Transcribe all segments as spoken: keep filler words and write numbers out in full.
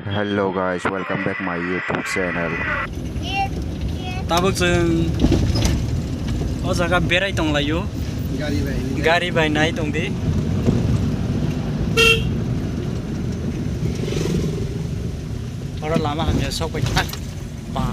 Hello guys, welcome back my YouTube channel. Tabuk chwng o jaga berai tonglaio. Gari bai. Gari bai nai tongdi. Oro lama hamya sok bai thak. Ba.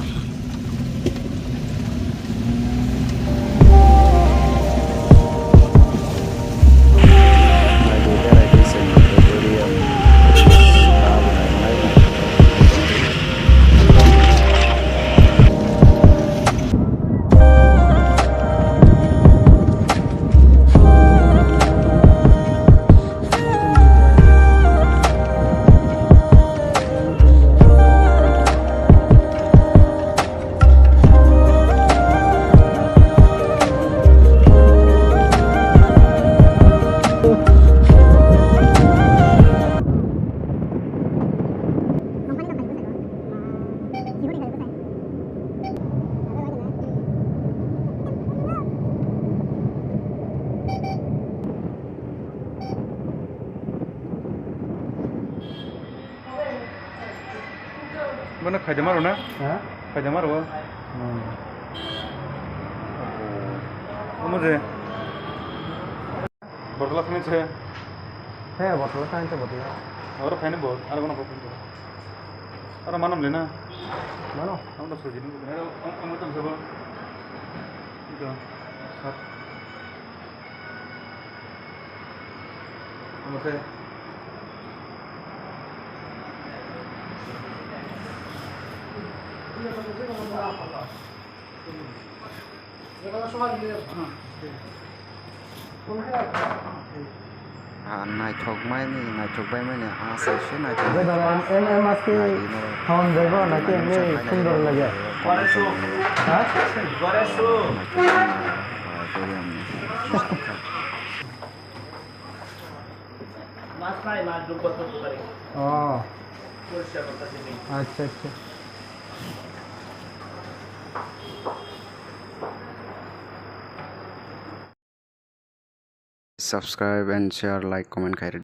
Bono khaidamaro na? Ha? Khaidamaro. Hmm. Omo je. Bottle khani se. He, bottle khani se bottle. Oro khaini bot, aro bono bottle. Aro manam le na? Mano? Ang da sojini. Aro ang, ang tam sabo. Ito. Sat. Ang se. Ah, naithok mai ni, naithok bai mai ni, ah, se se naithok. Em, em, aske naidi no. Hon jaibo, naki emni sundor lage. Ha? Naithok mai ni, ah, beriam ni. Oh. Acha, acha. Subscribe and share, like, comment khai rw di.